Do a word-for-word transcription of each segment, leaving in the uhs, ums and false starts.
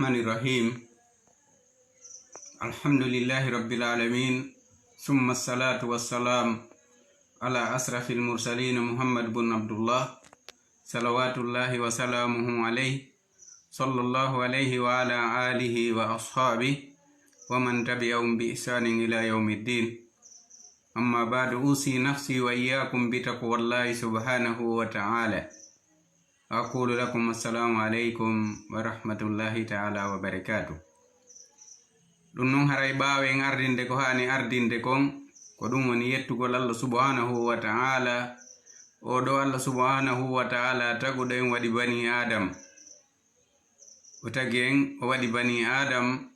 الرحمن الرحيم. الحمد لله رب العالمين، ثم الصلاة والسلام على أشرف المرسلين محمد بن عبد الله، صلوات الله وسلامه عليه، صلى الله عليه وعلى آله وأصحابه ومن تبعهم بإحسان إلى يوم الدين. أما بعد، أوصي نفسي وإياكم بتقوى الله سبحانه وتعالى. أقول لكم السلام عليكم ورحمة الله تعالى وبركاته. Ɗum noon, haray ɓaawo en ardinde ko haani ardinde kon, ko ɗum woni yettugol Allah subhanahu wa ta'ala. O ɗo Allah subhanahu wa ta'ala taguɗo en waɗi bani Adam. O tagi en, o waɗi bani Adam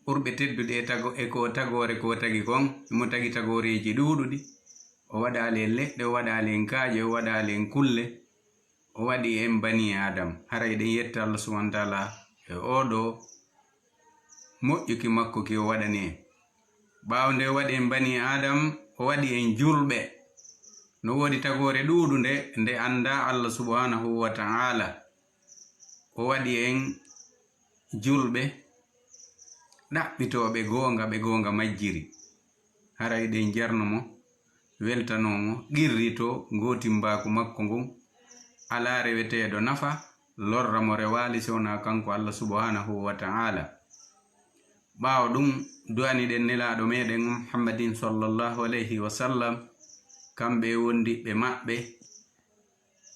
ɓurɓe teddude e tago-, e ko tagoore ko o tagi kon. Mo tagi tagooreeji ɗuuɗuɗi. O waɗaali en leɗɗe, o waɗaali en kaaƴe, o waɗaali en kulle. O waɗi en bani Adam. Haray ɗen yetta Allah subhanahu wa ta'ala e oo ɗo moƴƴuki makko ki o waɗani en. Ɓaawo nde o waɗi en bani Adam, o waɗi en julɓe. No woodi tagoore ɗuuɗunde nde anndaa Allah subhanahu wa ta'ala. O waɗi en julɓe, ɗaɓɓitooɓe goonga, ɓe goonga majjiri. Haray ɗen jarno mo, weltanoo mo, qirritoo ngootimbaaku makko ngun. Alaa reweteeɗo nafa, lorra mo rewaali si wonaa kanko Allah subhanahu wa ta'ala. Ɓaawo ɗum, du'aniɗen Nelaaɗo meɗen Muhammadin sallallahu alayhi wa sallam, kamɓe e wondiɓɓe maɓɓe,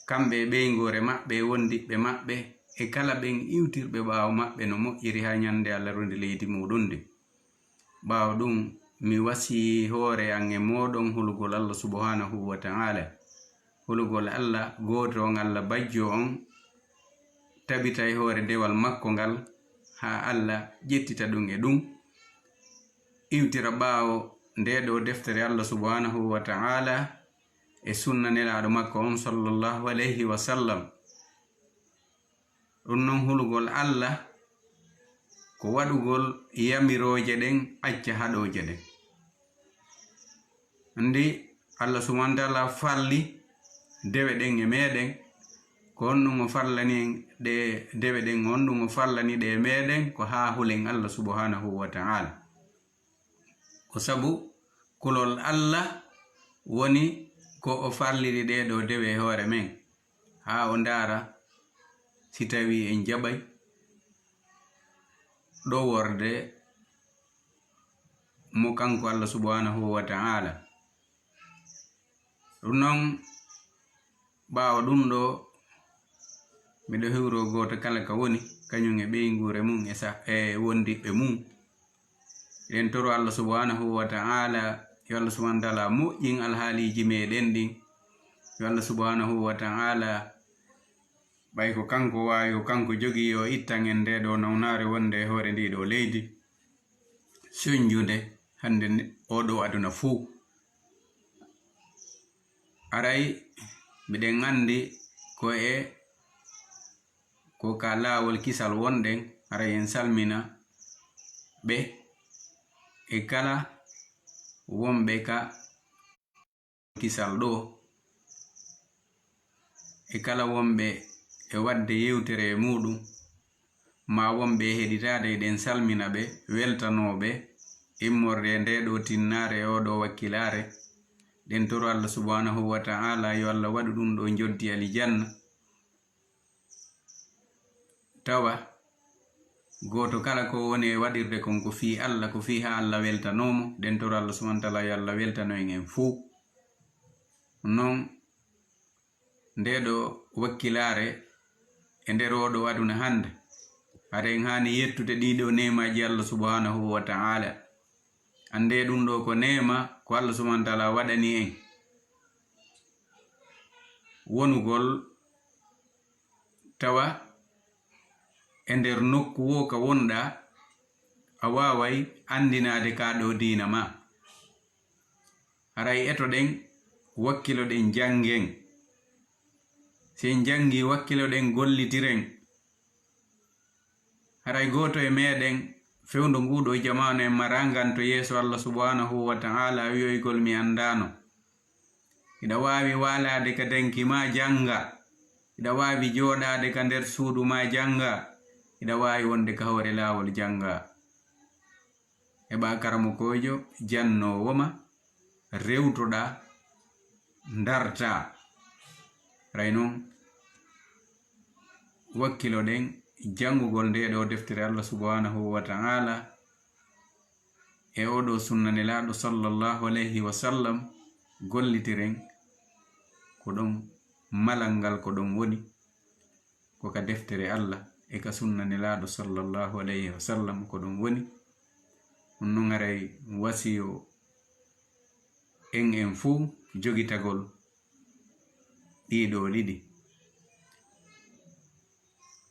kamɓe e ɓeyngoore maɓɓe e wondiɓɓe maɓɓe, e kala ɓen iwtirɓe ɓaawo maɓɓe no moƴƴiri haa ñande alarunde leydi muuɗum ndin. Ɓaawo ɗum, mi wasiyii hoore an e mooɗon hulugol Allah subhanahu wa ta'ala. Hulugol Allah gooto on, Allah bajjo on, tabita e hoore dewal makko ngal, haa Allah ƴettita ɗum e ɗum. Iwtira ɓaawo ndee ɗoo deftere Allah subhanahu wa ta'ala e sunna Nelaaɗo makko on sallallahu alayhi wa sallam. Ɗum noon, hulugol Allah ko waɗugol yamirooje ɗen, acca haɗooje ɗen. Anndi Allah subhanahu wa ta'ala farli dewe ɗen e meɗen. Ko honɗum o farlani en ɗe dewe ɗen? Honɗum o farlani ɗe e meɗen? Ko haa hulen Allah subhanahu wa ta'ala. Ko sabu kulol Allah woni ko o farliri ɗee ɗoo dewe e hoore men, haa o ndaara si tawii en jaɓay ɗoworde mo kanko Allah subhanahu wa ta'ala. Ɗum noon, ɓaawo ɗum ɗoo, miɗo hiwroo gooto kala ka woni, kañum e ɓeynguure mum e sa-, e wondiɓɓe mum. Eɗen toro Allah subhanahu wa ta'ala, yo Allah subhanahu wa ta'ala moƴƴin alhaaliiji meɗen ɗin. Yo Allah subhanahu wa ta'ala, ɓay ko kanko waawi, ko kanko jogii, yo ittan en ndee ɗoo nawnaare wonde e hoore ndii ɗoo leydi, soñnjude hannde ne-, oo ɗoo aduna fuu. Aray, miɗen anndi ko e, ko ka laawol kisal wonɗen, aray en salmina ɓe e kala wonɓe ka kisal ɗoo, e kala wonɓe e waɗde yewtere e muuɗum, maa wonɓe e heɗitaade, eɗen salmina ɓe, weltanoo ɓe immorde e ndee ɗoo tinnaare e oo ɗoo wakkilaare. Ɗen toro Allah subhanahu wa ta'ala yo Allah waɗu ɗum ɗoo njoddi alijanna. Tawa gooto kala ko woni e waɗirde kon ko fii Allah, ko fii haa Allah weltanoo mo. Ɗen toro Allah subhanahu wa ta'ala yo Allah weltano en en fuu. Noon, ndee ɗoo wakkilaare e nder oo ɗoo aduna hannde, hara en haani yettude ɗii ɗoo neemaaji Allah subhanahu wa ta'ala. Anndee ɗum ɗoo ko neema ko Allah subhanahu wa ta'ala waɗani en. Wonugol tawa e nder nokku woo ka wonɗaa, a waaway anndinaade kaa ɗoo diina maa. Haray etoɗen, wakkiloɗen, janngen. Si en janngii, wakkiloɗen, gollitiren. Haray gooto e meɗen, fewndo nguu ɗoo jamaanu, en maraa nganto yeeso Allah subhanahu wa ta'ala wi'oygol mi anndaano. Hiɗa waawi waalaade ka danki maa jannga. Hiɗa waawi jooɗaade ka nder suudu maa jannga. Hiɗa waawi wonde ka hoore laawol jannga. Heɓa karamokoojo jannoowo ma, rewtoɗa, ndarta. Ray non, wakkiloɗen janngugol nde ɗo deftere Allah subhanahu wa ta'ala e oɗo sunna Nelaaɗo sallallahu alayhi wa sallam, gollitiren ko ɗon malal ngal ko ɗon woni, ko ka deftere Allah e ka sunna Nelaaɗo sallallahu alayhi wa sallam ko ɗon woni. Ɗum non aray wasiyo en en fuu jogitagol ɗiɗo ɗiɗi.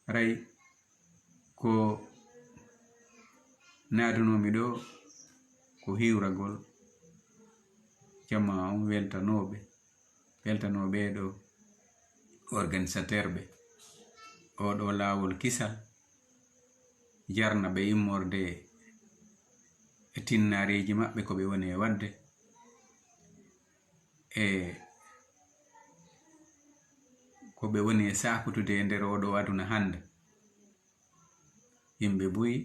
Aray ko naadunoomi ɗo ko hiwragol jamaa on, weltanooɓe, weltanooɓe ɗo organisateur ɓe oɗo laawol kisal, jarna ɓe immorde e tinnareeji maɓɓe ko ɓe woni e waɗde, e ko ɓe woni e saakutude e nder oɗo aduna hannde. Yimɓe buy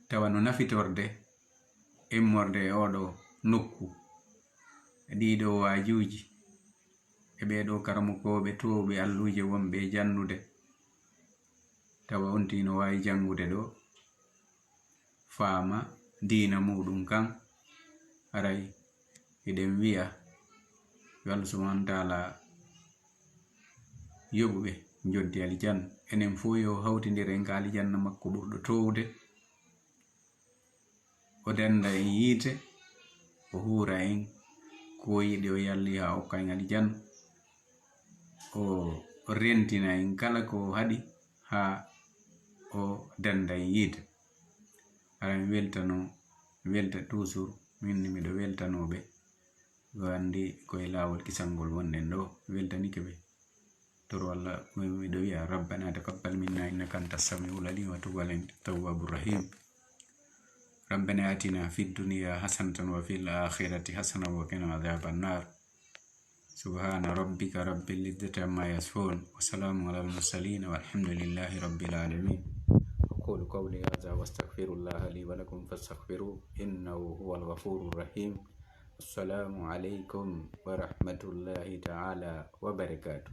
tawa no nafitorde immorde e oɗo nokku, e ɗiɗo waajuuji, e ɓeeɗo karamokooɓe toowɓe alluuje wonɓe e jannude, tawa on tino waawi janngude ɗo, faama diina muuɗum kan, aray hiɗen wi'a yo Allah subhanahu wa ta'ala yoɓu ɓe njoddi aljanna. Enen fof yo hawtindir en ka aljanna makko ɓurɗo toowde. O dennda en yiite, o huura en ko o yiɗi, o yalli haa okka en aljanna. O rentina en kala ko o haɗi haa o dennda en yiite. Aray mi weltano, mi welta toujours, min ni miɗo weltanoo ɓe. Ɓe anndi ko e laawol kisal ngol wonɗen ɗo, mi weltanike ɓe. Toro Allah, mi-, miɗo wi'a, ربنا تقبل منا إنك أنت السميع العليم وتب علينا إنك أنت التواب الرحيم. ربنا آتنا في الدنيا حسنة وفي الآخرة حسنة وقنا عذاب النار. سبحان ربك رب العزة عما يصفون وسلام على المرسلين والحمد لله رب العالمين. أقول قولي هذا وأستغفر الله لي ولكم فاستغفروه إنه هو الغفور الرحيم. السلام عليكم ورحمة الله تعالى وبركاته.